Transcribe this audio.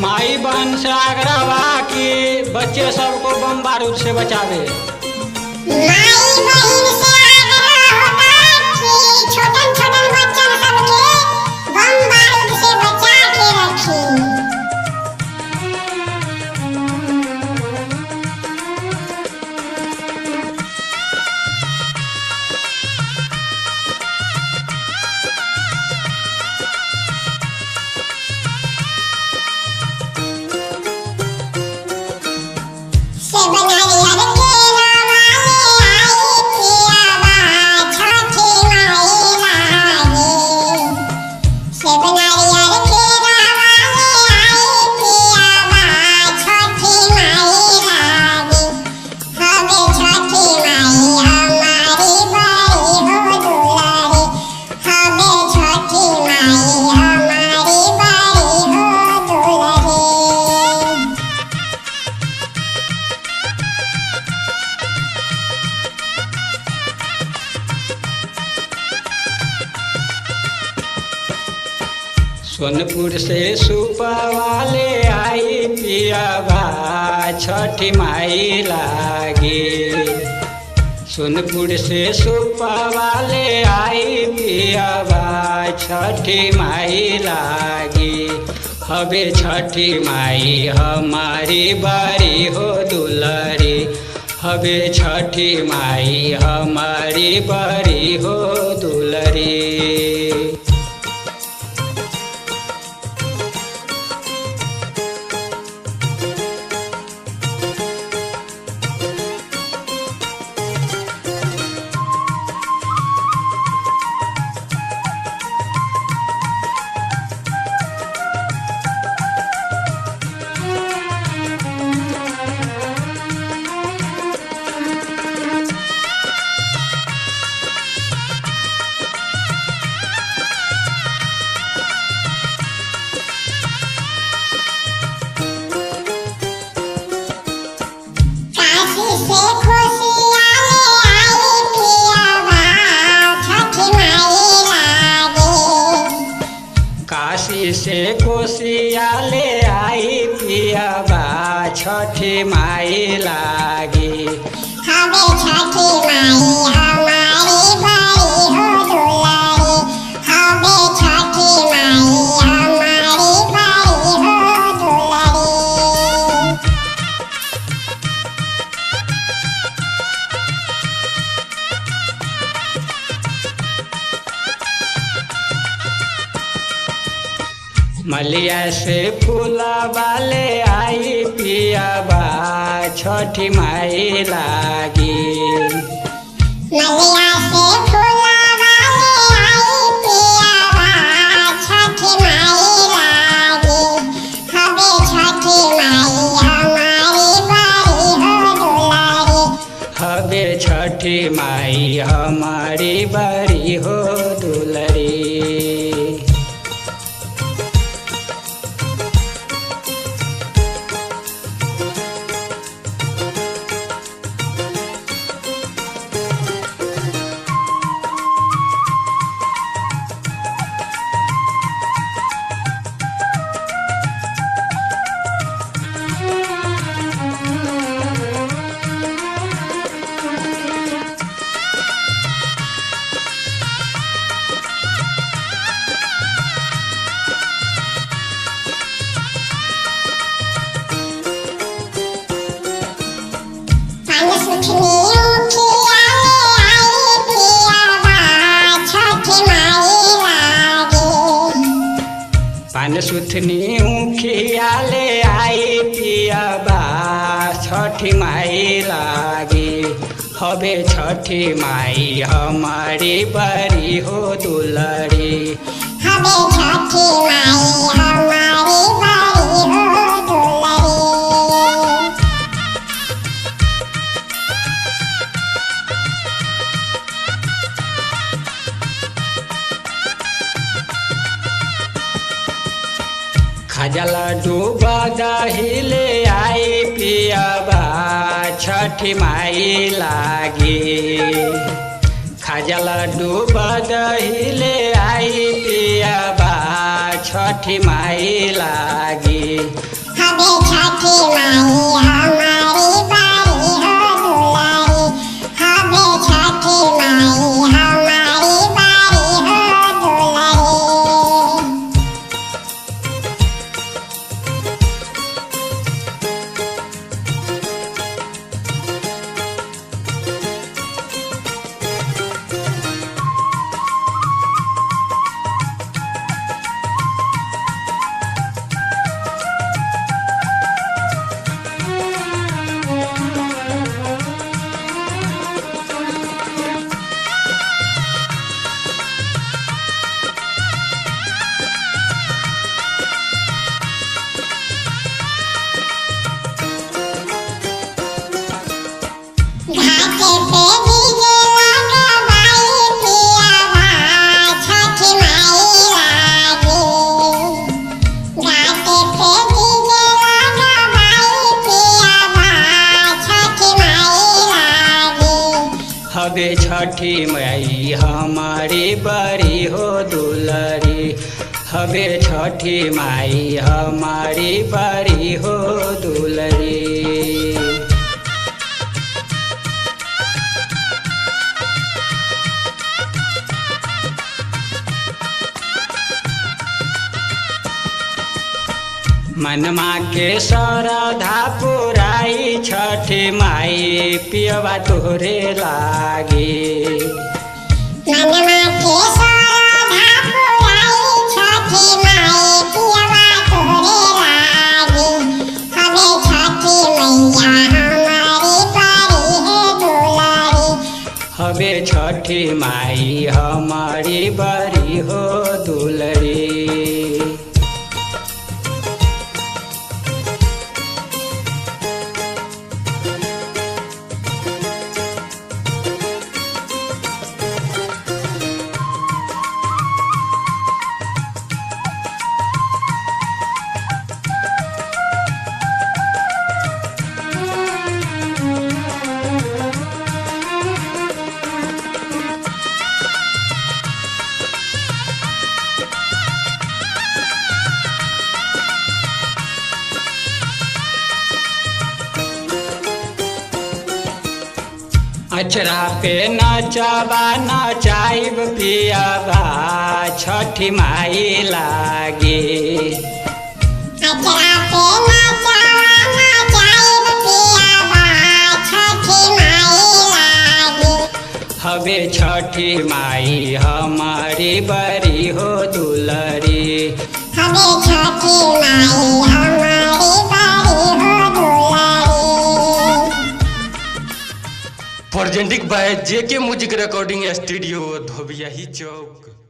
माई बहन से आग्रह बा कि बच्चे सबको बम बारूद से बचावे। माई बहिन से आग्रह होता कि छोटन छोटन बच्चन सबके बम बारूद से बचा के रखी। से बनारियर केला वाले आई पियावा छठी माई लागे। से बनारियर केला वाले आई पियावा छठी माई लागे। हवे छठी माई हमारी बड़ी हो दुलारी। हवे छठी माई हमारी बड़ी हो दुलारी। सोनपुर से सुपा वाले आई पियाबा छठी माई लागे। सोनपुर से सुपा वाले आई पियाबा छठी माई लागे। हवे छठी माई हमारी बड़ी हो दुलारी। हवे छठी माई हमारी बड़ी हो दुलारी। काशी से खुशियाले आई पियावा छठी माई लागे। काशी से कोसिया ले आई पियाबा छठी माई लागी। हवे छठी माई हमारी बड़ी हो दुलारी। हवे छठी माई हमारी बड़ी हो दुलारी। मलिया से फूला वाले आई पियाबा छठी माई लागी। मलिया से फूला वाले आई पियावा छठी माई लागे। हवे छठी माई हमारी बड़ी हो दुलारी। हवे छठी माई हमारी बड़ी हो दुलरी। पान सुथनी उखियाले आई पियावा छठी माई लागे। पान सुथनी उखिया ले आई पियाबा छठी माई लागी। हवे छठी माई हमारी बड़ी हो दुलारी। हवे छठी माई हमारी बड़ी हो दुलारी। खाजा लड्डू बदही ले आई पियाबा छठी माई लागी। खाजा लड्डू बदही ले आई पियाबा छठी माई लागी। छठी माई हमारी बारी हो दुलारी। हवे छठी माई हमारी बारी हो दुलारी। घाटे पे डीजे लगावाई पियावा छठी माई लागी। घाटे पे डीजे लगावाई पियावा छठी माई लागी। हवे छठी माई हमारी बड़ी हो दुलरी। हवे छठी माई हमारी बड़ी हो दुलरी। मनमा के श्रद्धा पुराई छठी माई पियवा तोहरे लागी। मनमा के श्रद्धा पुराई छठी माई पियवा तोहरे लागी। हवे छठी मैया हमारी बड़ी है दुलारी। हवे छठी माई हमारी बड़ी हो दुलरी। अचरा पे नचबा नचाइब पियबा छठी माई लागी। अचरा पे नचवा नचाइब पियावा छठी माई लागी। हवे छठी माई हमारी बड़ी हो दुलरी। हवे छठी माई हमारी बड़ी हो दुलारी। Presented by JK music recording studio, Dhobiyahi Chowk.